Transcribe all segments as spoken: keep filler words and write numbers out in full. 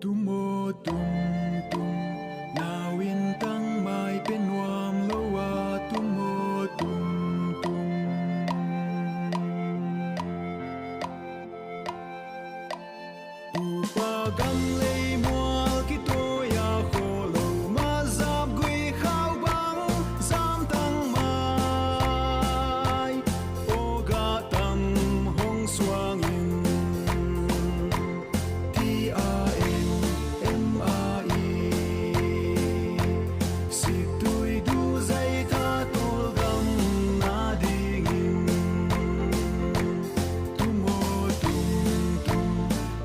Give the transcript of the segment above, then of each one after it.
Tum aw tum tum, nau in tang mai pe nuam lou a, tum aw tum tum. Upa gam lei mual kituak a khollou, ma zap gui khau bang zam tang mai. Awgah tam hong suang in, ti a eng em a i. Siktui du zai tha tol gam na ding in. Tum aw tum tum,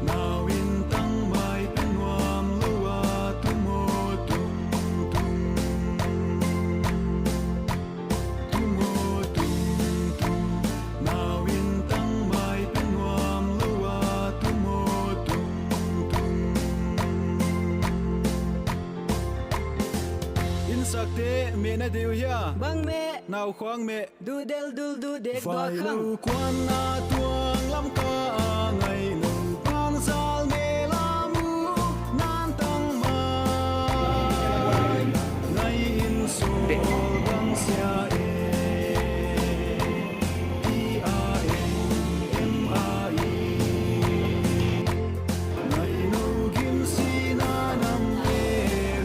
nau in tang mai pe nuam lou a, tum aw tum tum. Tum aw tum tum, nau in tang mai pe nuam lou a, tum aw tum tum. Inn sakte meh na deuh hia? Bang meh. Nau khuang meh. Duhdel dul duhdek duak khang. Vailou kuan a tuang lam ka a ngai lou, pang zal meh la mu nan tang mai. Ngai in so bang sia e. Ti a eng em a i. Ngai nou gim si na nam e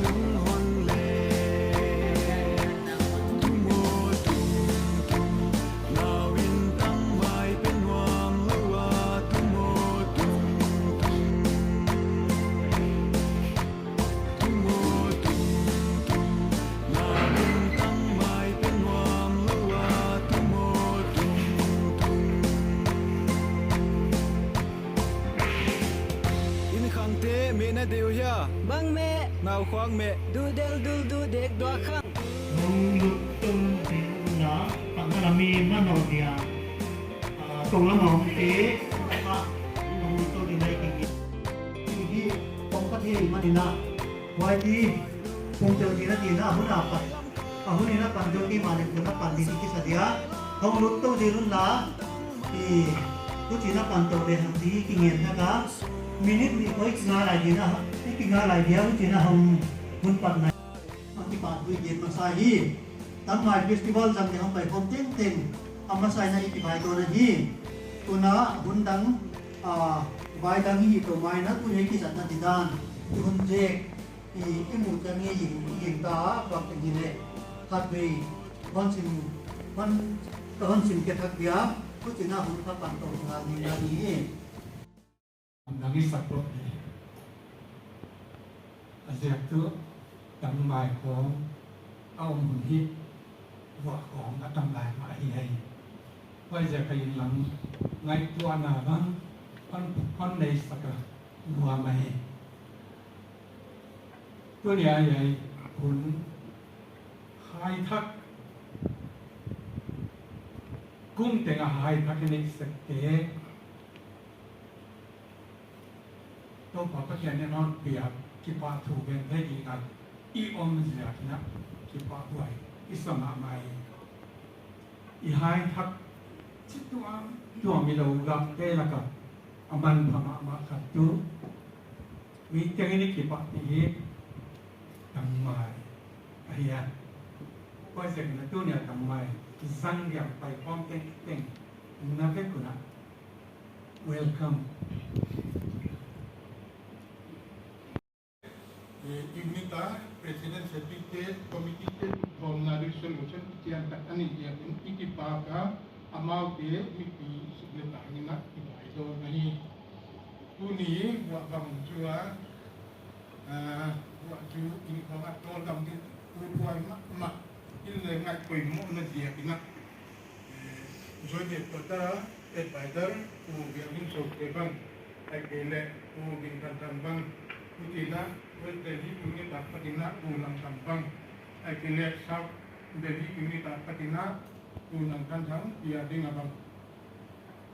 lung hon le. Tum aw tum tum, nau in tang mai pe nuam lou a, tum aw tum tum. Tum aw tum tum, nau in tang mai pe nuam lou a, tum aw tum tum. Inn khangte meh na deuh hia? Bang meh. Nau khuang meh. Duhdel dul duhdek duak khang. Hong lut tou di na, pang na mi manoh dia. Ah, kou lam hong te, ah, hong lut tou di na i ki. Hi, hong ka thei mah ni na. Huai ti, hong tel di na ti na, hun a pat. A hun in a pan tou ki mah leh hun a pan di ki sa dia. Hong lut tou di lun la. I, huchi'n a pan tou leh hong di ki ngen na ka. Minute nih koi ki nga lai di na, i ki nga lai dia, huchi'n a hong hun pat na. Hong kipahthu i gen masa hi. Tangmai festival zang di hong pai khawm tengteng. A masa in a i ki bai tou na hi. Tuna hun dang, ah, bai dang hi tou mai na, tuni ki zat na di dan. Ki hun zek. I, i mu chiang i, i, i ta, bang te hi leh. Khatvei, hon sim, hon, hon sim khe thak dia, huchi'n a hun ka pan tou nga ni nga ni. Nang i sak lou ni. A ziak tuh, tangmai khawng, a om hun hi, vuah khawng a tam lai mah hi ai. Huaiziak a inn lam ngaihtuahna bang, hon, hon nei sak a, nuam ahi. Tuni a hiai hun haithak, kum teng a haithak i neih sekte, Toupa Pathian in hon piak kipahthu gen thei ding a i om ziak in a kipahhuai i sa mahmah hi. I haithak chituam tuam i lou gakte lak a a manpha mahmah khat tuh, mi tengin i kipahpih hi tangmai ahi a. Huaiziak in a tuni a tangmai zang dia pai khawm tengteng na vek un a welcome. Eh, unit a President Secretary Committee te thawmna resolution chian tak a neih ziakin i kipak a, amaute mipi suk leh tang in a i bai dawn ahi. Tuni vuah bang chu a, ah, vuah chu in khawng a tawldam ding uthuai mahmah in leh ngaih poimohna ziak in a, eh, Joint Headquarter Advisor, Pu Biakmin Sote bang, ahihkeileh Pu Gingthanthang bang, huchi'n a West Delhi Unit apat in a Pu Lamthang bang, ahihkeileh South Delhi Unit apat in a Pu Nangthanthang, Pi Ading a bang.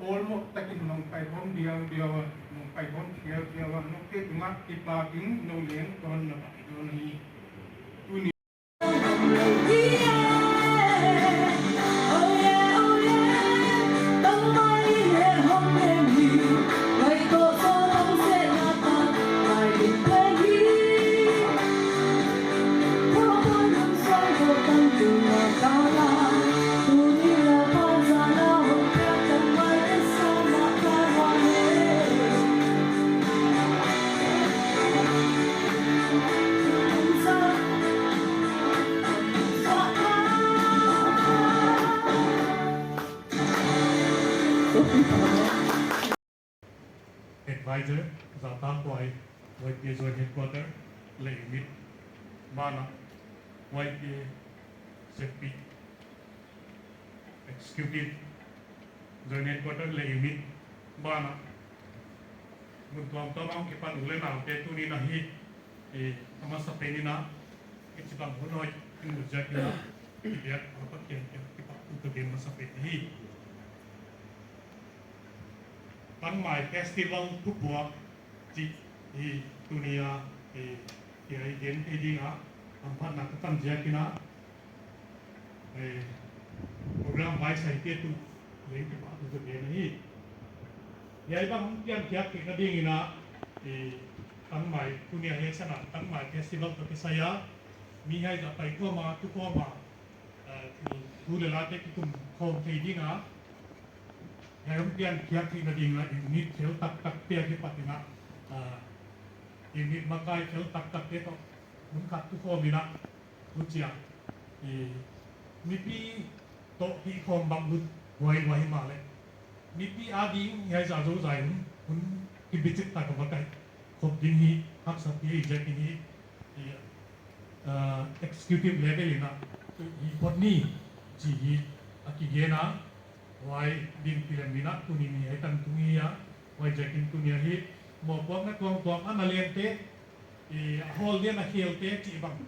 Poimoh takin nong pai khawm diaudiau a, nong pai khawm khialkhial a, noute tungah kipahthu in nou leng kon na pai dawn hi. Tuni Advisor, Zata Khuai, Y P A Joint Headquarter leh unit, banah Y P A Z P Executive Joint Headquarter leh unit, banah mun tuamtuam a kipan u leh naute tuni'n ahi, eh, a masapen in a, hichibang hun hoih i mu ziak in a, i biak a Pathian kiang kipahthu ka gen masapen hi. Tangmai Festival thupuak chih hi tuni a, eh, hiai gen thei ding a, hamphatna ka tan ziak in a, eh, program vaisai te tu leng kipahthu ka gen hi. Hiaibang hong piankhiak theihna ding in a, eh, Tangmai tuni a hiai san a Tangmai Festival toh kisai a, mi hiai zah pai khawm a, tu khawm a, eh, thil thu leh late kikum khawm thei ding a, hiai hong piankhiak theihna ding a, unit fel taktak te a kipat in a, ah, unit makai fel taktak te toh hun khat tu khawm in a, huchia, eh, mipi toh hih khawm bang hun huai huai himahleh, mipi ading hiai zah zouzai hun, hun kibichip tak a va kai khop ding hi haksa pi ziak in hi, eh, ah, executive level in a, hi phot ni, chih hi a kigen a, huai ding pilem in a, tuni ni hiai tan tung hi a, huaiziakin tuni a hi, mohpuakna tuamtuam ana lente, eh, a hall dia ana khelte chih bang,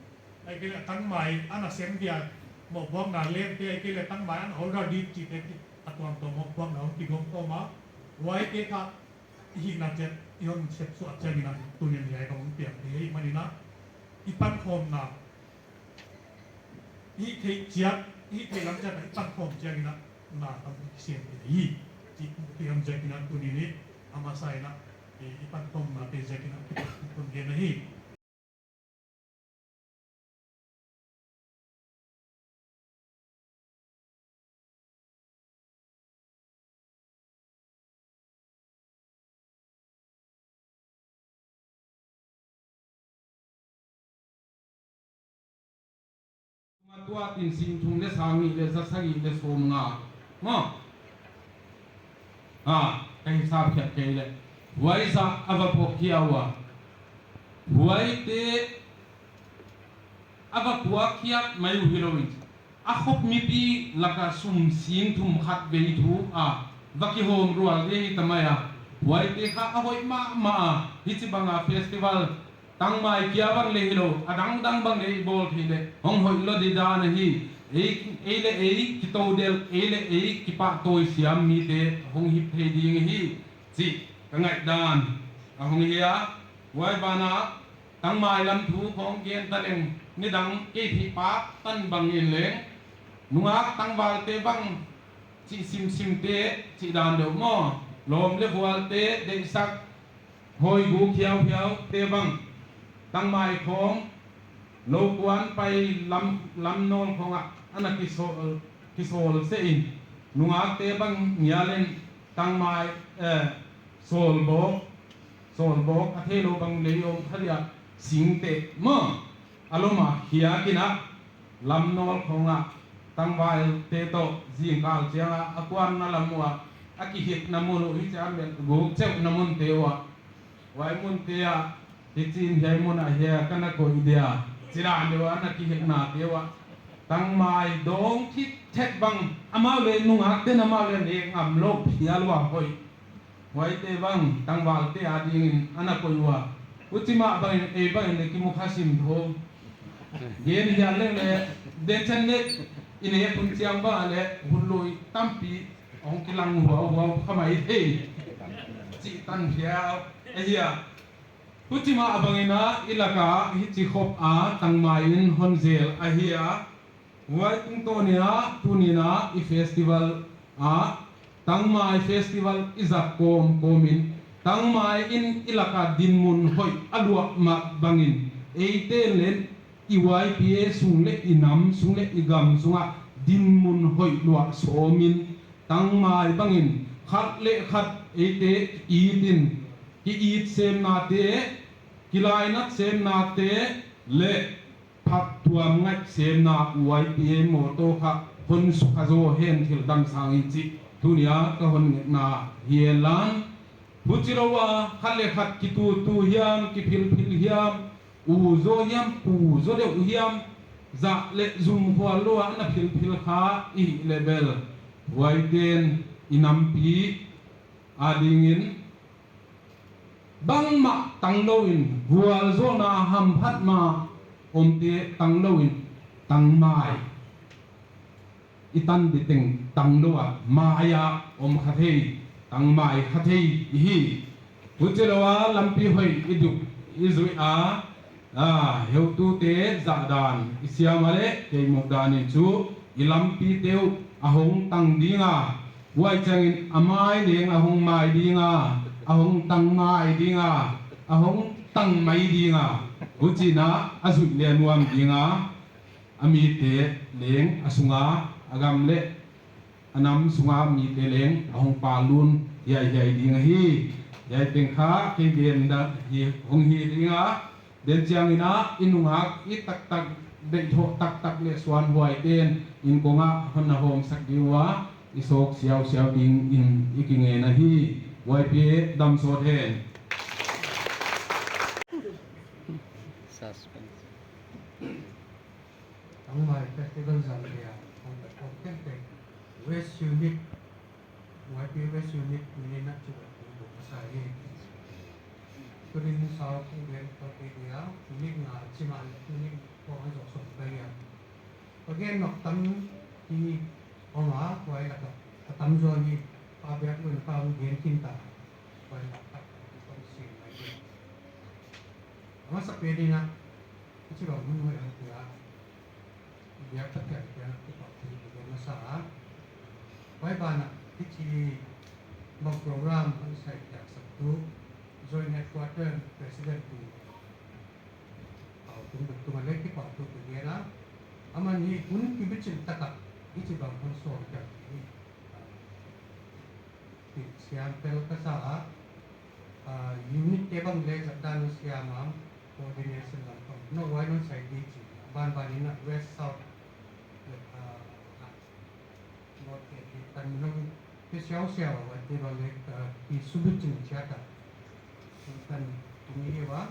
ahihkeileh Tangmai ana sem dia, mohpuakna lente, ahihkeileh Tangmai ana order dit chihte, a tuamtuam mohpuakna hong kigong khawm a, huaite kha i hihna chiat, i hon sep suah chiat in a, tuni'n hiai bang hong piang thei ahihman in a, i pankhawmna, i hih theih chiat, i hih theih lam chiat a i pankhawm chiang in a, na tampi kisem thei hi, chih hon gen ziak in a, tuni ni a masa in a, i, i pankhawmnate ziak in a, hon gen ahi. Tua tin sing thum leh sang nih leh za sagih leh sawmnga maw. Ah, ka hisap khiat kei leh. Huai zah a va puak khia ua. Huaite a va puak khiat mai uh hilou in, a khop mipi laka sum sing thum khatvei thu a va kihawm rual ding hi ta mai a. Huaite kha a hoih mahmah a, hichibang a festival Tangmai kia bang leh hilou, a dangdang bang leh i bawl thei leh hong hoih lou di dan ahi. Ei, ei leh ei kitou delh, ei leh ei kipahtawi siam mite hong hih thei ding hi, chih ka ngaihdan a hong hi a. Huai banah Tangmai lam thu khong gen ta leng, nidang kei thihpak tan bang in leng, nungak tangvalte bang chih simsimte chih dan deuh maw, lawm leh vualte deihsak, hawi guk hiauhiaute bang, Tangmai khong lou kuan pai lam, lam nawl khong ah ana kisawl, kisawl seh in, nungakte bang ngial in Tangmai, eh, sawlbawk, sawlbawk a theilou bang lei om kha dia, singteh maw, a lom a khiak in a, lam nawl khong ah tangvalte toh zingkal chiang a a kuanna lam uah, a kihikna mun uh, hichi a met guk cheuhna munte uah, huai munte ah, hichi'n hiai mun ah hiai ka na koih dia, chih dan deuh a ana kihiknate uah, Tangmai dawng thithet bang, amau leh nungakte'n amau leh nek ngam lou phial ua hoih. Huaite bang tangvalte adingin ana koih ua. Huchi mah bangin ei bangin leh kimu kha sim thou. Gen hial leng leh, den chan leh, i nek hun chiang bang leh, hun lui tampi hong kilang huauhuau kha mai thei, chih tan hial ahi a. Huchi mah bangin a, i laka hichi khop a Tangmai in hon zel ahi a. Huai tungtawn in a, tuni'n a i festival ah, Tangmai festival i zat kawmkawm in, Tangmai in i laka dinmun hoih a luah mah bangin, eite'n leng i Y P A sung leh i nam sung leh i gam sung ah dinmun hoih luah sawm in, Tangmai bangin khat leh khat eite ki-it in, ki-it semnate, kilainat semnate leh phattuam ngaihsemna Y P A motto kha hon sukha zaw hen thil dang sang in chih tuni a ka hon ngetna hi. Ei lam Huchilou a, khat leh khat kitutu hiam, kiphilphil hiam, u zaw hiam, pu zaw deuh hiam, zah leh zum khual lou a na philphil kha i hih leh bel, huaite'n i nampi adingin bangmah tanglou in, vualzawlna hamphatna omte tanglou in, tangmai i tan di teng tanglou a, mai a om kha thei, tangmai kha thei i hi. Huchilou a lampi hoih i duk i zuih a, a, heutute zahdan i siam a leh, kei mukdan in chu i lampite uh a hong tang ding a, huai chiangin a mai leng a hong mai ding a, a hong tangmai ding a, a hong tangmai ding a, huchi'n a zuih leh nuam ding a, a mite leng a sunga, a gam leh a nam sunga mite leng a hong pallun hiaihiai ding ahi. Hiai teng kha kei gendan hi hong hi ding a, den chiangin a i nungak i taktak, deihthoh taktak leh suan huaite'n in kong ah hon na hawmsak ding ua, i sawk siausiau dingin i kingen ahi. Huai pi dam sawt hen. Suspense. Tangmai Festival Zambia, ang takong tengteng, West Unit, Y P West Unit, Unit na chuba tung bu pasai. Tunin South Indian Party dia, Unit nga chima, Unit ko ang zok som kaya. Again, nok tam hi oma, kuai laka, katam zoni, pa biak lun pa ang gen kinta, kuai laka, kong sin mai. Ama sa pedi na, kichi bang mun hoih ang tia. Biak Pathian kiang kipahthu i gen masa a. Huai banah, hichi bang program hon sai kiak sak tu, Joint Headquarter President tu, au tung duk tung a leh kipahthu i gen a. Aman hi hun kibichin taka, hichi bang hon sawm kiak hi. Siam pel ka sa a, ah, unit te bang leh zat dan siam a, coordination lam pang. No, huai non sai di chi. Banban in a West South, ah, North East tan no, te siausiau a, huai te bang leh, ah, i subit chin chiat a. Tan tuni hi ua.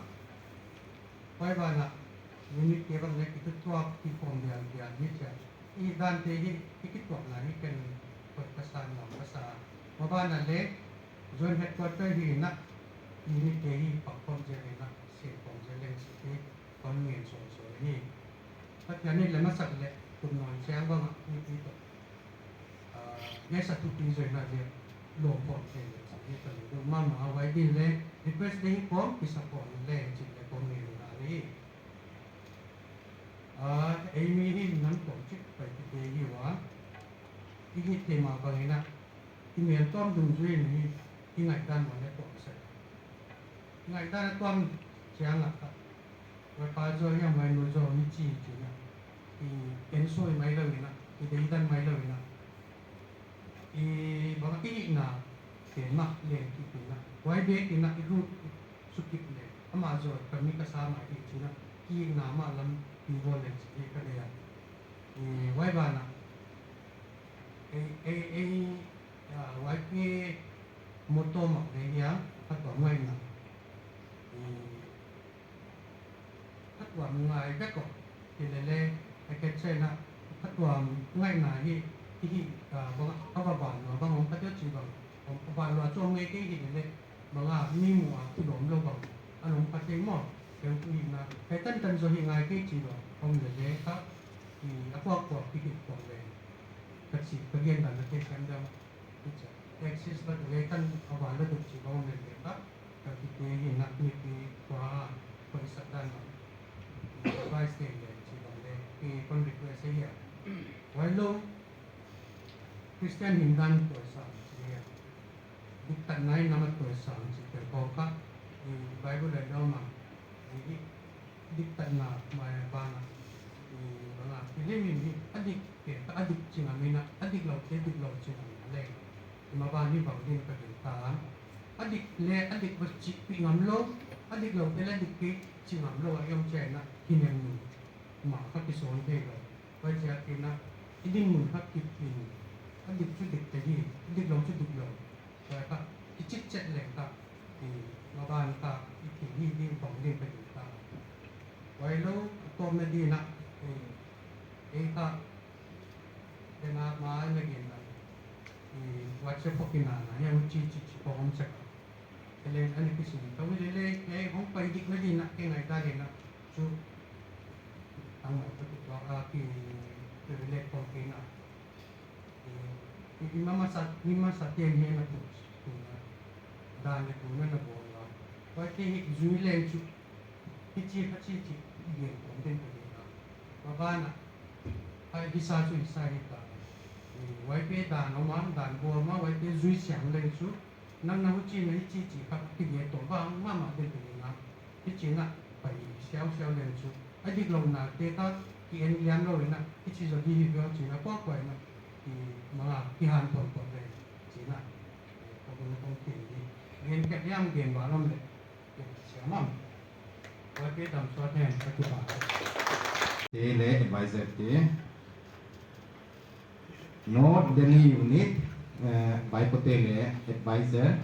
Huai banah, unit te bang leh kitutuak kikhawm bialbial hi chia. I dante hi, i kituakna hi ken hoih ka sa, nuam ka sa. Huai banah leh, Joint Headquarter hi na, unit te hi pakkhawm zel hi na, siamkhawm zel leng chih hi, kon ngen sawmsawm hi. Pathian in leh masak leh, kum nawn chiang bang a, ni pi toh. Ah, guest a thupi zoina leh lawm pawt thei leh chih hi ka lungdou mahmah a, huai din leh request ding kawm, kisa kawm leh chih leh kawm ngen na leh. Ah, ei mi hi nan kawm chik pai kite hi ua. I hih theih mah bangin a, i mel tuam dungzui in hi, i ngaihdan mah leh kawm sak. Ngaihdan a tuam chiang a kha. Huai pa zaw hiam huai nu zaw hi chi chi na. I en soi mai lou in a, i deidan mai lou in a. I bang a i hihna, pen mah leng kip in a. Huai bek in a i lut sukip leh. Amah zaw ka mi ka sa mah hi chi na. I hihna mah lam i bawl leng chi hi ka leh a. I huai banah. Ei, ei, ei, ah, huai pi motto mah leh hia, ka tuam ngaihna. I Ka tuam ngai vek aw, hi lele, a ke chena, ka tuam ngaihna hi, hi hi, ah, bang, a va ban lua bang om ka tia chi bang, om ka ban lua chu om ngei kei hi lele, bang a mi mu a kilawm lou bang, a nung ka thei maw, keu tu hi na, kei tantan zaw hi ngai kei chi bang, om lele ka, i, a kuak kuak ki hi kuak le, ka chi, ka gen dan na kei siam dam. Exist bang leh kan a va la duk chi bang om lele ka, ka kite hi nak ni pi kua, kua i sak dan bang. Advice te le chi bang leh, pi kon request hi a. Huai lou, Christian hindan kua i sak chi hi a. Diktatna in nama kua i sak chi te kong ka, i Bible leh dong ma, i diktatna mai a ban a, i bang a, i lim in hi, a dik pen kha a dik chi ngam in a, a dik lou te dik lou chi ngam in a leng. I ma ban hi bang din ka gingta. A dik leh a dik va chih pi ngam lou, a dik lou te leh a dik pi chi ngam lou a i om chiang a, hi nem nu. Ma kha kisawn thei lou. Huai chiang in a, i dinmun kha kip in. A dik chu dik te hi, a dik lou chu dik lou. Huai kha, i chih chet leng kha. Ban ka i thil hi ding bang ding ka ding ka. Huai lou, a tawpna ding in a, eh, ei ka, den a ma na gen na, eh, WhatsApp pok in a na, hiai chi chi chi pok om sek. Challenge ana kisim. Tua leh leh, eh, hong pai dikna ding in a, kei ngaihdan in a, chu, tangmai ka tu tua, a ki, privilege pok in a. I, i, i masa, i masa ten hiai na tu, tu na, dan leh tu na na bawl a. Huaite hi zui leng chu, hichi, hichi, chi, i gen kawm den ka ding a. Huai ban ah, hiai hisa chu hisa hi ta. I, huai pen dan om a, dan bawl mah, huaite zui siam leng chu, nang na huchi na hichi chi kha ki gen tou bang mahmah den ka ding a. Hichi na pai siausiau leng chu. A diklouhna te kha ki en liam lou in a, hichi zaw di hi ve chi na kuakuai na. Ki manga ki han pon pon leng chi na. Ka bun kong tin di. Gen kep hiam gen ba lom leh. Gen siam am. Huai pen dam suat hen ka kipahhuai. Te leh advisor te. North Delhi Unit, eh, Vaipote leh advisor.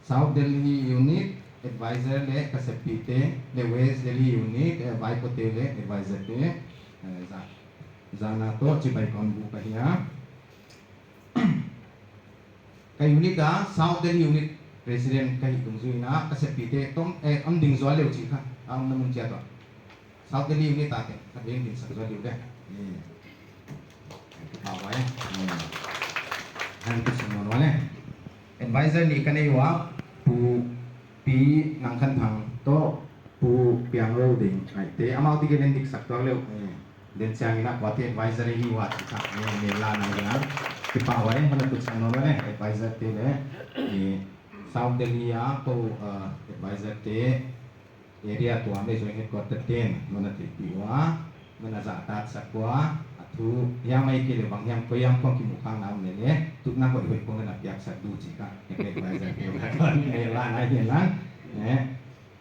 South Delhi Unit, advisor leh ka seppihte, leh West Delhi Unit, eh, Vaipote leh advisor te, eh, za, zana toh chibai kon buk ahi a. Ka unit a, South Delhi Unit President ka hih dungzui in a, ka seppihte tawm, eh, om ding zual leu chih kha, a omna mun chiat ah. South Delhi Unit a teng, khat veng ding sak zual leu le. Hmm. Kipahhuai. Hmm. Hang tu sung non wale. Advisor nih ka nei ua, Pu Pi Nangkhanthang toh, Pu Piangrou ding. Ai, te amau ti gen dik sak tuak leu. Hmm. Den chiang in a kuate advisor hi ua chih kha, eh, mel la na hi a. Kipahhuai, hon a tut sang non wale, advisor te leh, eh, South Delhi a kou, eh, advisor te, area tuam leh Joint Headquarter ten, non a theihpih ua, non a zahtak sak ua, a thu, hiam ahihkeileh bang hiam, koi hiam khong kimuhkhakna om leh leh, tutna hoihhoih khong non a piaksak di uh chih kha, eh, advisor te ua, mel la na hi a. Eh,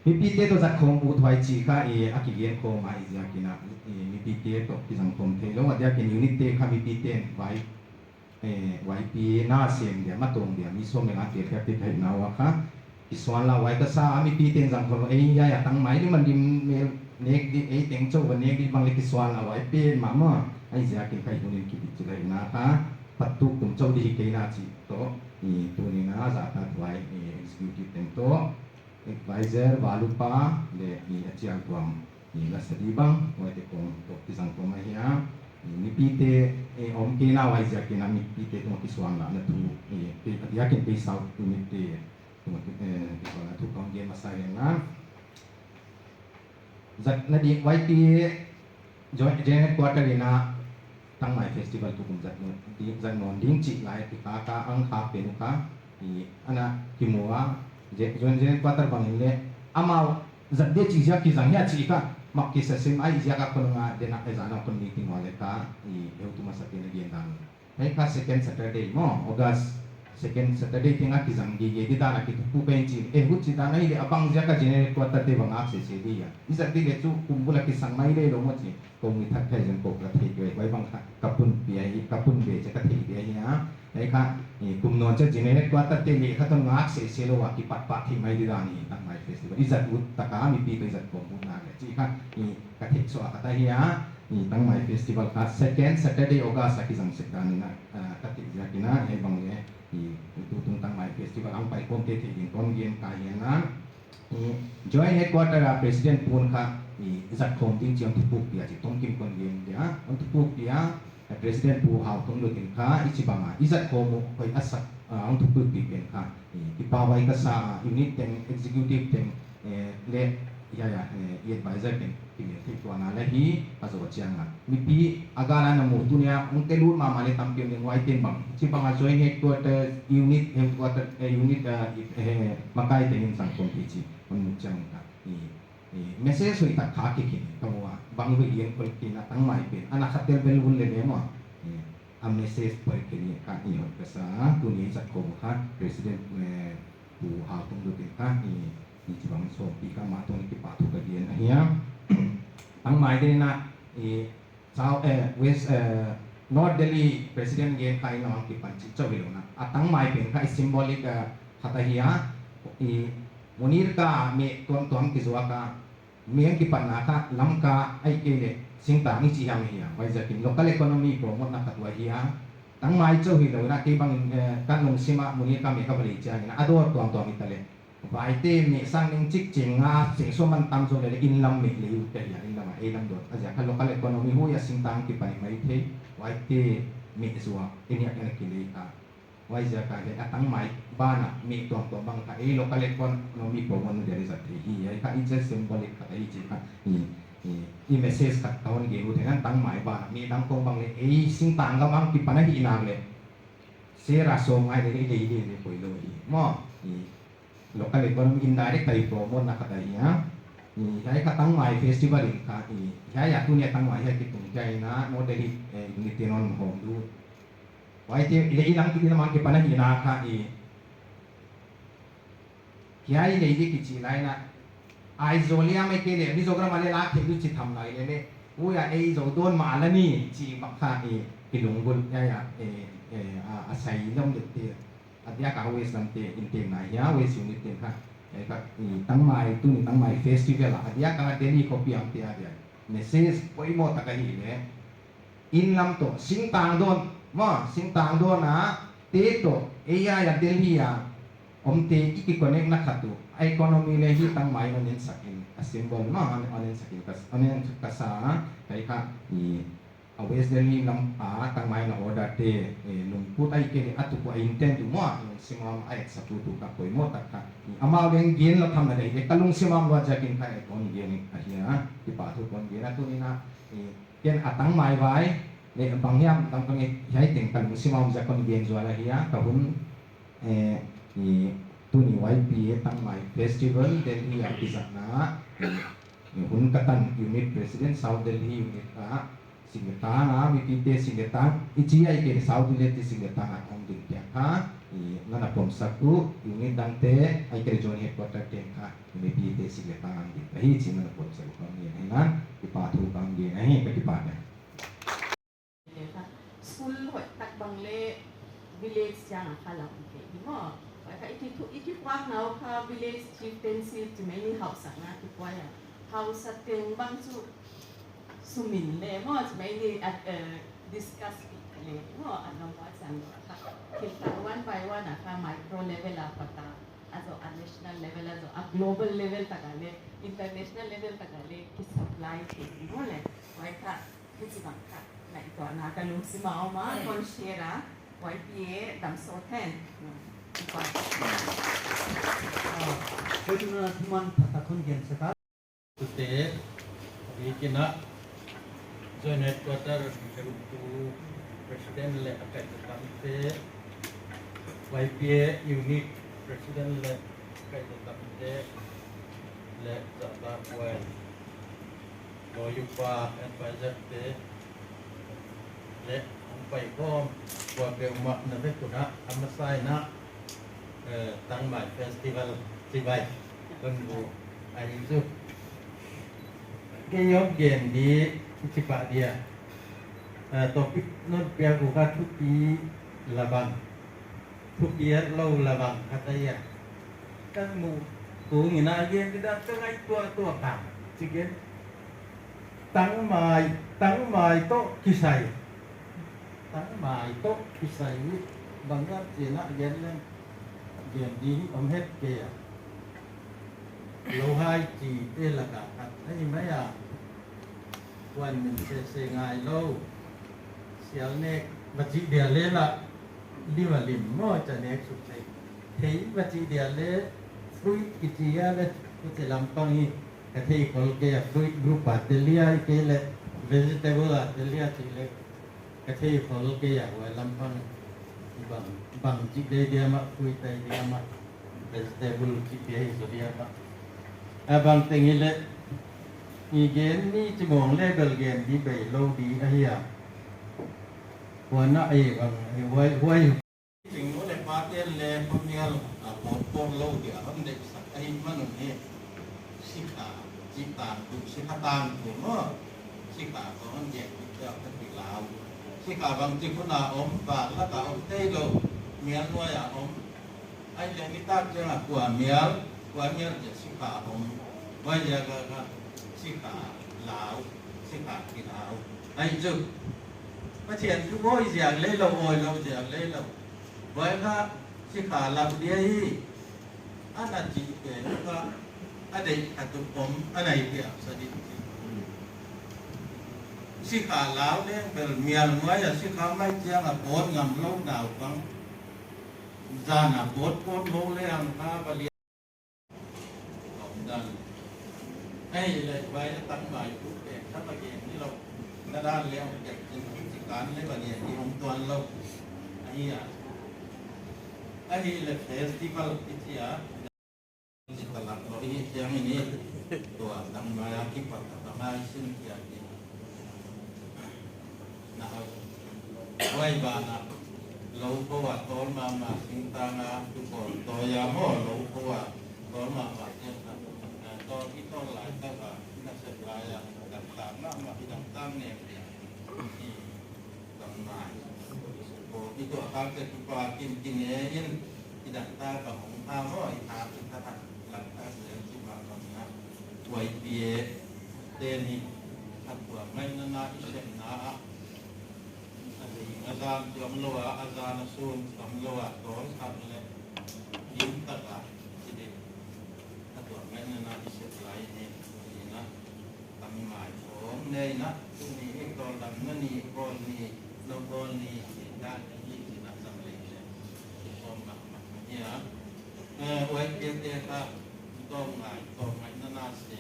mipite toh zat khawm uthuai chih kha, eh, a kigen khawm ahi ziak in a, eh, mipite toh kizang khawm theilou, a diak in unit te kha mipite'n vai, eh, Y P A na sem dia, matawng dia, mi sawm leh nga te kha te kha hihna ua kha. Kisuan la huai ka sa, a mipite'n zang khawm, eh, hiai a tangmai di man di mel nek di, eh, teng chauh va nek di bang leh kisuan la huai pen mahmah. Ahi ziak in kha hun in kibit chih lai na kha. Pattuk tum chauh di hi kei na chih toh, eh, tuni in a zahtak huai, eh, executive ten toh. Advisor, Valupa, leh, eh, a chiang tuam, eh, la sa di bang, huaite khong toh kizang khawm ahi a, eh, mipite, eh, om kei na huai ziak in a mipite tungah kisuan lahna thu, eh, kei, a diak in kei South Unit te tungah, eh, kisuan lahna thu kon gen masa hi a. Zatna di Y P A Joint, General Headquarter in a Tangmai Festival tukum zat nawn ding, zat nawn ding chih lai kikha ka ang kha pen uh kha, i ana kimu a, Je-, Joint General Headquarter bang in leh, amau zat di chih ziak kizang hia chih kha, mak kisa sim ahih ziak a kon nga den a, e zan a kon meeting ua leh kha, i heutu masate'n a gen dan. Hiai kha second Saturday maw, August second Saturday teng a kizang gige di dan a kituak pen chi, eh, huchi dan ahihleh a bang ziak a General Headquarter te bang ngak sese di a. I zat di leh chu kum bul a kisang mai leh lou maw chi, kou mi thak thei zong kou ka thei ve, huai bang kha ka pun pia hi, ka pun ve chi ka thei ve hi a. Hiai kha, i kum nawn chiang General Headquarter te leh kha tun ngak sese lou a kipat pah thei mai di dan hi, Tangmai Festival. I zat ut tak a mipi toh i zat khawm utna leh chih kha, i ka thei suak a khat ahi a. I Tangmai Festival kha second Saturday August a kizang sek dan in a, ah, ka theih ziak in a, hiai bang leh, i, i tutung Tangmai Festival ang pai khawm te theih ding kon gen ka hi a. I Joint Headquarter a President pu'n kha, i zat khawm ding chih hon thupuk pia chih tawmkim kon gen dia, hon thupuk pia, eh, President Pu Hauthonglut in kha, i chih bang a, i zat khawm uh, hoih a sak, ah, hon thupuk pih pen kha, i, kipahhuai ka sa a, unit teng, executive teng, eh, leh, ya, ya, eh, i advisor teng, Ki leh thei tuan a leh hi, a zaw chiang a. Mipi a gal a na mu tuni a, hong tel ut mahmah leh tampi om ding huai te'n bang. Chih bang a Joint Headquarter, Unit Headquarter, eh, Unit, eh, eh, makai te'n zang khawm thei chih, hon mu chiang a. I, i, message hoih tak kha kikhin, ka mu a. Bang hoih lian khol khin a Tangmai pen. Ana khat tel bel hun leh leh maw. I, a message poi khin a kha i hoih ka sa. Tuni zat khawm kha, President, eh, Pu Hauthonglut in kha, i, i chih bang sawmpi kha mah tawh kipahthu ka gen ahi a. Tangmai den a, i, South, eh, West, eh, North Delhi President gen kha i na hong kipan chih chauh hilou in a. A Tangmai pen kha i symbolic, eh, khat ahi a. I, Munirka meh tuamtuam kizuak a, meh kipanna kha Lamka ahihkeileh singtang i chih hiam hia. Huaiziakin local economy promote na khat uh ahi a. Tangmai chauh hilou in a, kei bang, eh, ka lungsim a Munirka meh ka va lei chiangin a, a dawr tuamtuam hitaleh, vaite meh sang ning chik ching nga, sing sawm man tam zaw leh, inn lam meh lei uh ka hi a, inn lam a, ei lam dawr. A ziak kha local economy huai a singtang kipan i maithei, vaite meh zuak, ei niak ana kilei kha. Huaiziak a leh a tangmai banah meh tuamtuam bang kha, ei local economy promote na dia leh zat thei hi, hiai kha it's a symbolic khat ahi chih kha, i, i, i message khat ka hon gen ut hi a, tangmai banah meh dang khong bang leh, ei singtang gam a kipan ahihnak leh, sera sawm ngai leh, lei leh, lei poilou hi. Maw, i, local economy indirect a i promote na khat ahi a. I, hiai kha tangmai festival in kha, i, hiai a tuni a tangmai hiai kitung hiai in a, New Delhi, eh, ni tin hon hawm du. Huaite, i lei i lam, i lam a kipan ahihnak kha, i, hiai lei di kichi lai in a, Aizawl a meh kei leh, Mizoram a leh lak theih di chi tham lai leh leh, huai a ei Zo dawn mah la ni, chi bang kha, i, kilunggulh, hiai a, eh, eh, a, a sai lam deuh te. A diak a West lam te, in te ngai hia, West Unit te kha. Eh, kha, i, tangmai, tuni tangmai festival a, a diak a Delhi khopi a te a diak. Message poimoh tak ahi leh. Inn lam toh, singtang dawn, maw, singtang dawn a, te toh, ei a Delhi a, om te i ki connect na khat uh, a economy leh hi tangmai in a nin sak in, a symbol maw, a nin sak in, ka, a nin ka sa, ka i kha, i, a West Delhi lam a tangmai na order te, eh, lungput ahihkeileh a tup a intent uh maw, lungsim a om a et sak uh tu kha poimoh tak kha. Amau leng gen la tham na nei leh ka lungsim a om lua ziakin kha et kon gen ahi a, kipahthu kon gen a tuni in a, eh, ken a tangmai vai, leh bang hiam tam kha nge hiai teng ka lungsim a om ziak kon gen zual ahi a, ka hun Eh, i, tuni Y P A Tangmai Festival Delhi a kizatna, i, i hun ka tan Unit President South Delhi Unit a, sing leh tang a, mipite sing leh tang, i chi ahihkeileh South Delhi te sing leh tang a hong ding te kha, i, na na pom sak uh, unit dang te, ahihkeileh Joint Headquarter te kha, mipite sing leh tang a ding, ahi chi na na pom sak uh kon gen ahi a, kipahthu kon gen ahi, ka kipak e. School hoih tak bang leh village chiang a kha lam kei hi maw. Huai kha i kithu, i kiphuakna uh kha village chieftaincy chih mai ni hausakna kiphuak a. Hausa teng bang chu sum in leh maw chih mai ni a, eh, discuss pih leh maw a nong wa chiang lou kha. Thil kha one by one a kha micro level a pat a. A zoh a national level a zoh a global level tak a leh international level tak a leh ki supply thei hi maw leh. Huai kha Hichibang kha, ngaihtuahna ka lungsim a om a, kon share a, Y P A dam sawt hen. Hoituna thuman thakthak kon gen sak a. Tute, week in a, Joint Headquarter, President leh a kaizaw tamte, Y P A Unit President leh a kaizaw tamte, leh zahtak huai. Lawyer pa, advisor te, leh hong pai khawm, kuapeuhmah na vek un a, a masa in a, eh, Tangmai Festival chibai, kon bu, ahi chu. Kei hon gen di, i chih pah dia. Eh, topic non piak uh kha thupi la bang. Thupi lou la bang khat ahi a. Kan muh tung in a gen di dan ka ngaihtuah tuah bang. Chih gen. Tangmai, tangmai toh kisai. Tangmai toh kisai. Bang hiam chih na gen leng. Gen di om het kei a. Louhai chihte lak a khat ahi mai a. Huan min sese ngai lou. Sial nek va chih dia leh la. Lim a lim maw cha nek suk thei. Thei va chih dia leh fruit kichi a leh, huchi lampang hi ka thei khol kei a, fruit group a tel hi a, ahihkeileh vegetable a tel hi a chih leh ka thei khol kei a, huai lampang bang, bang chih dia dia mah, fruit a dia mah, vegetable chih dia hi zaw dia mah. A bang teng hileh, i gen ni chimawng leh bel gen di bei lou di ahi a. Huan a ei bang, huai, huai. Ching nu leh pate'n leh khawmial a pawt pawt lou dia hon deihsak ahihman un hi. Sikha, chih tangthu, sikha tangthu maw. Sikha khawng hon gen di dia ka ti lau. Sikha bangchi khun a om, vak lak a om thei lou. Mial nuai a om. Ahihleh nitak chiang a kua mial. Tua ngial chia sikha om, huaiziak a kha sikha lau, sikha kilau. Ahi chu. Pathian thu bawl ziak leh lou, bawl lou ziak leh lou. Huai kha sikha lau dia hi. Ana chih pen kha a deih a tup om, ana i piak sa ding. Sikha lau leng bel mial nuai a sikha mai chiang a pawt ngam lou naupang. Zan a pawt pawt lou leng kha va lian om dan. Ahihleh huai a tangmai thu pen kha va gen ni lou. Na dan leng tek chin chi kan leh va lian ni om tuan lou. Ahi a. Ahihleh festival i chi a. Ni talak lou i chiang i ni. Tua tangmai a kipat a tangmai sin kia ki. Na hau. Huai banah. Lou khua tawl mahmah singtang a, tu khua tawl ia maw, lou khua tawl mahmah singtang. Eh, tawl i tawl lai tak a, na sep lai a, dangtang mahmah, i dangtang nem dia. I tangmai. Ko i tu a khak te tu pa kin kin e in, i dangtang ka hong pha maw, i khak i khak a, dangtang se si ma ka na. Y P A te ni, a tua ngai na na i sem na a. A zing a zan ti om lou a, a zan a sun ti om lou a, tawl khat leh lim tak a, chi ding. A tua ngai na na i sep lai ni, ni na. Tangmai khawng nei na, tuni i tawl dam na ni, bawl ni, lou bawl ni, ni dan ni, ni na sam lei leh. I khawng mahmah ni a. Eh, huai te te kha, tawl ngai, tawl ngai na na se.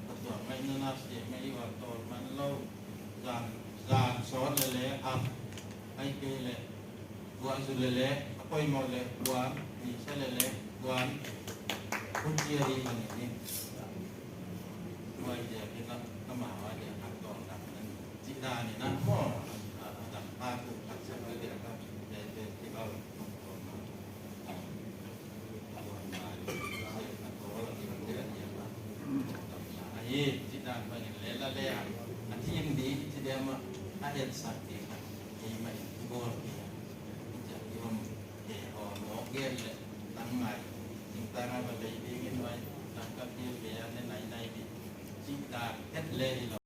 A tua ngai na na se, ngai i wa tawl man lou. Zan, zan sawt leh leh, am, ai ke leh. Guan zu lele, a poimoh leh guan, ni sa lele, guan. Kun chia hi mani ni. Guan chia hi na, na ma wa chia hak tong tak nan. Chi da ni na mo, a, a dang pa tu hak sa lele ka, te, te, te ba. Ahi, chi dan bangin leh la leh a, a thim di, chi diam a, a het sak di, a, ei ma in, i bawl di, i chia di om, e, o, no, gen leh, tang mai, singtang a ba lei di ngin mai, tang ka di, be a ne nai nai di, chi dan, het leh di lou.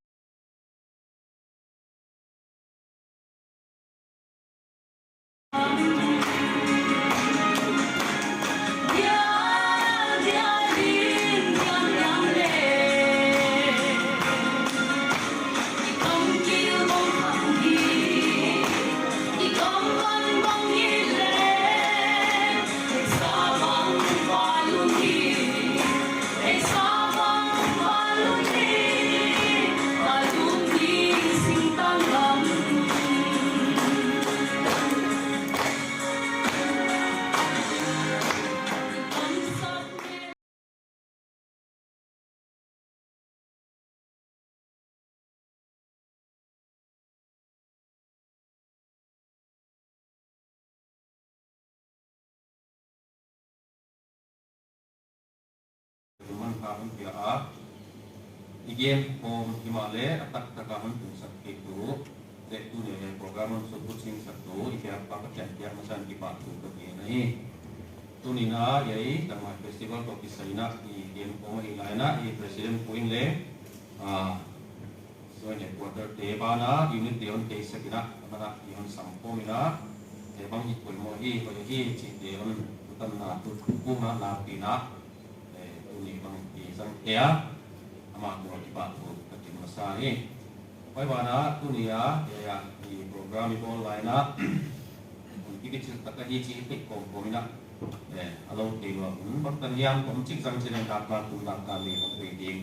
Manpha hon pia a, i gen khawm himahleh a taktak a hon tungsak theitu, leh tuni a program hon sukut singsak tu, i biak pa ka chian biak masa in kipahthu ka gen ahi. Tuni a, hiai, Tangmai Festival toh kisai in, i gen khawm ahi lai in, i President pu in leng, ah, Joint Headquarter te banah, unit te hon theisak in, a banah, i hon sam khawm in, eh, bang hi poimoh hi, hoih hi, chihte hon, utanna, tu, tu, kum a, lakpihna, eh, tuni bang i zang thei a, amah tungah kipahthu ka gen masa hi. Huai banah, tuni a, eh, a, i program i bawl lai in, hon kibichil tak ahi chih i theih khawm khawm in, eh, a lou thei lua, hun bang tan hiam, kum chik zang chin in dak kal, kum dak kal leh hong pe ding,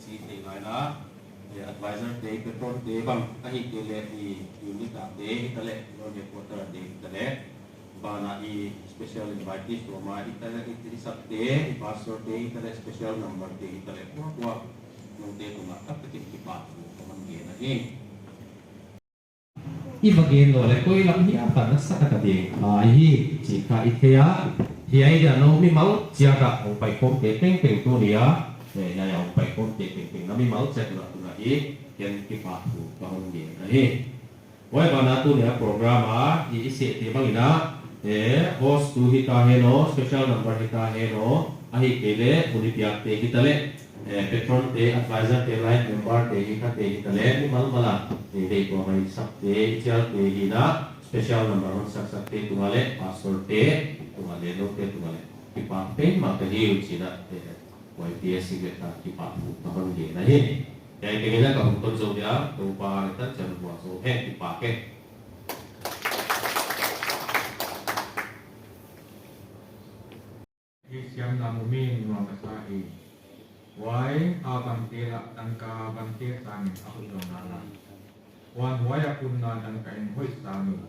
chih theih lai in, eh, advisor te, patron te bang, ahihkeileh i unit a te, hitaleh, Joint Headquarter te, hitaleh, banah i special invitees tuam a, hitaleh, i, i sak te, i pastor te, hitaleh, special number te, hitaleh, kuakua, nungte tungah, taktak in kipahthu, ka hon gen ahi. I va gen lou leh koi lam hiam a na sa ka ding, ah, hi, chih kha i thei a, hiai dia nou mimal chiat a hong pai khawmte tengteng tuni a, eh, hiai a hong pai khawmte tengteng na mimal chiat na tuna hi, ken kipahthu ka hon gen ahi. Huai banah tuni a program a, i, i sehte bang in, Eh, host tu hita hen aw, special number hita hen aw, ahihkeileh hun i piakte hita leh, eh, patron te, advisor te, line member te, hikha te hita leh, mimal mal a, eh, deihtuah mai sak te, i chial te hi na, special number hon sak sak te tung a leh, pastor te tung a leh, nou te tung a leh, kipak pen mah ka hi uh chi na, eh, Y P S C le ka kipak thu ka hon gen ahi. Hiai ka gen a ka hon ton zou dia, Toupa ne tan chan hua zou hen kipak e. Hi siamna mumin nuam a sa hi. Huai a bangte lah tangka bangte sangin a hoih zong nala. Huan huai a punna dangka in hoih sangin,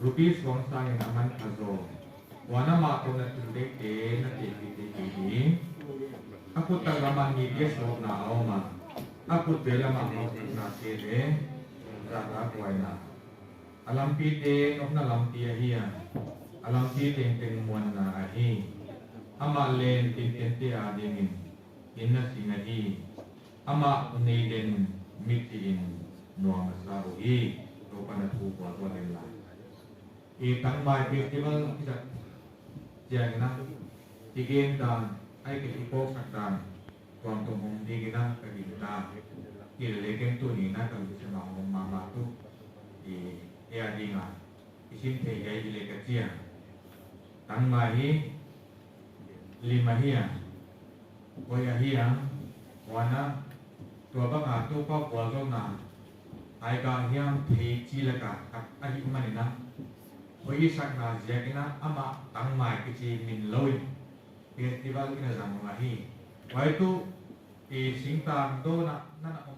ruby suang sangin a manpha zaw. Huan amah kou na thil deihte na tehpih thei kei ding. A khut tang lam ah nite suakna a om a, a khut vel lam ah hausakna te leh zahtakhuaina. A lampite nopna lampi ahi a, a lampi tengteng muanna ahi. Amah leng tintente adingin hinna sin ahi. Amah nei den mithi in nuam a sa uhi. Toupa'n a thu vualzawl hen la. I Tangmai Festival i zat chiangin a, i gen dan, ahihkeileh i phawksak dan, tuamtuam om dingin a ka gingta. Hileleng ken tuni'n a ka lungsim ah om mahmah tuh, i, ei ading a i sim thei hiai hi leh ka chi a. Tangmai hi lim ahi a, hoih ahi a, huan a, tua bang a Toupa vualzawlna a i gah hiam thei chi lak a khat ahih manin a, hoih i sakna ziakin a amah Tangmai kichi min lou in festival in a zang ahi. Huai tuh i singtang dawn ah na na om.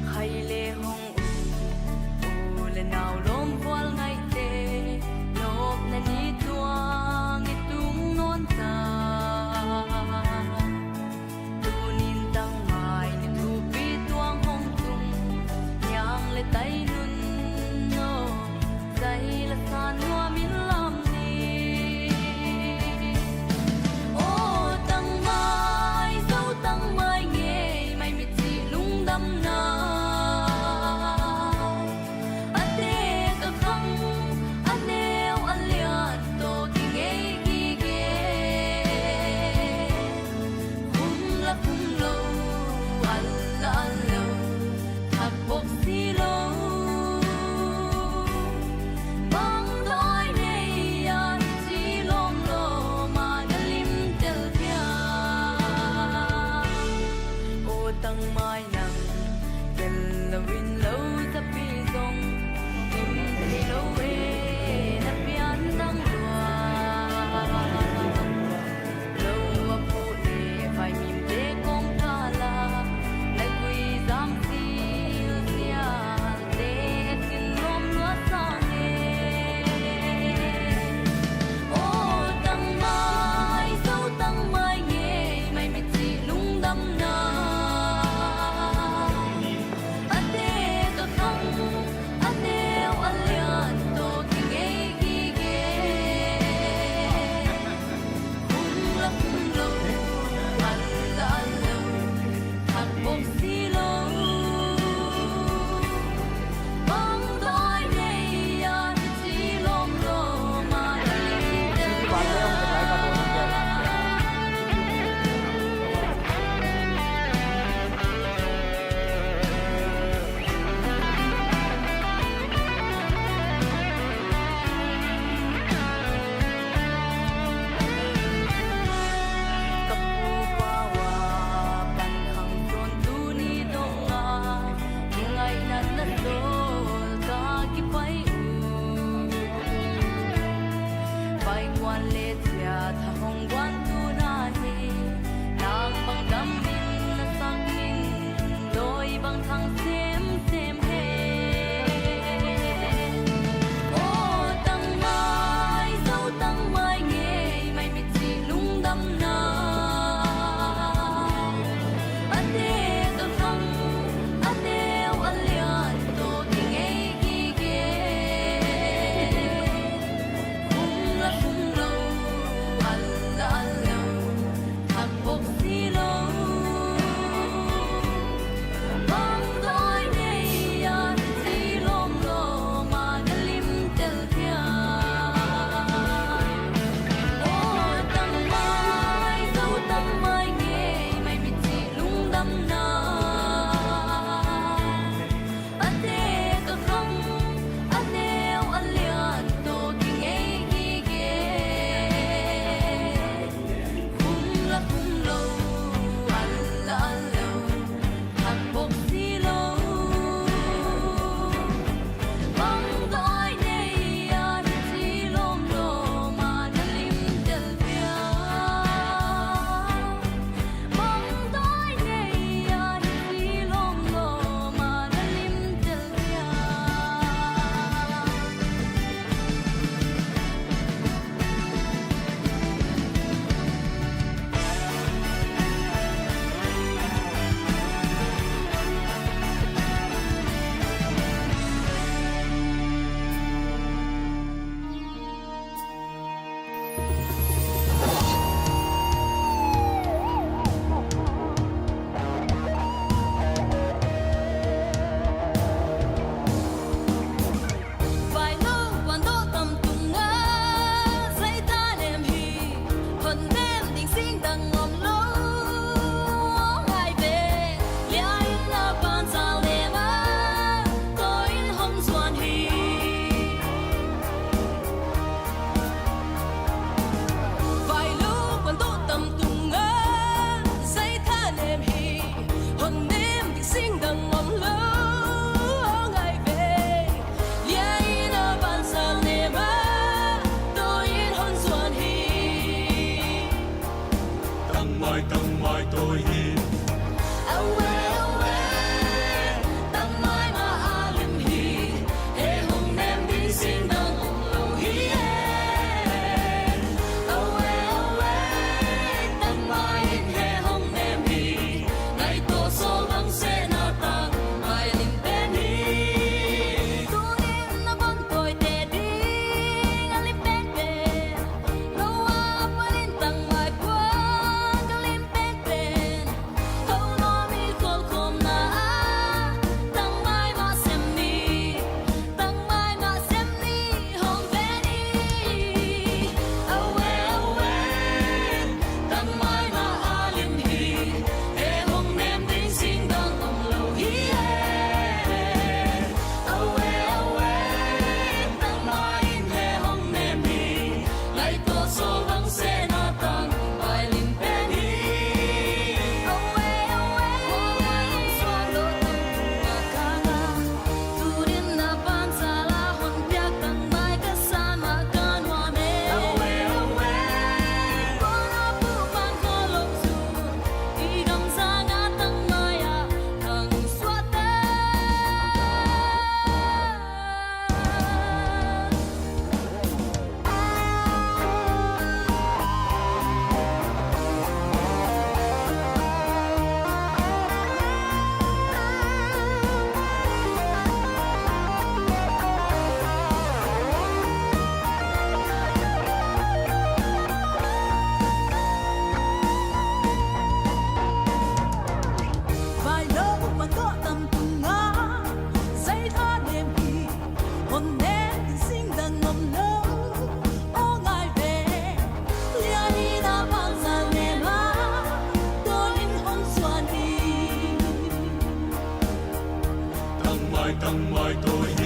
Khai leh hong um, u leh nau lawm vual ngaihte, nopna ni tuang i tung nawn ta. Tuni'n Tangmai ni thupi tuang hong tung, niang leh tai nun aw, zai la sa nuam in lam ni. Aw Tangmai, Zo Tangmai ngei mai mithi lungdamna. A tek a khang, a neu a lian toh ki ngei gige. Khum la khum lou, al la al lou, thak bok si lou. Bang dawi nei a hichi lawmlawm a na lim tel kia. Aw Tangmai nang, tel lou in lou zapi zong, lim thei lou e, na pian nang lua. Lou a phuh leh vaimimte kawngkhal ah, na gui zam zilzialte sin lawm lua sang e. Aw Tangmai, Zo Tangmai ngei mai mithi lungdamna. A tek a khang, a neu a lian toh ki ngei gige. Khum la khum lou, al la al lou, thak bok si lou. Bang dawi nei a hichi lawmlawm a na lim tel kia. Ka pu pa ua pan khang sawn tuni dong a, ki ngaihna na sawl ka kipai uh. Pai kuan leh chia tha hong kuan tuna hi, nang bang dam in na sak in, dawi bang thang semsem hen. Aw Tangmai, Zo Tangmai ngei mai mithi lungdamna. A tek a khang, a neu a lian toh ki ngei gige. Khum la khum lou, Tangmai tawi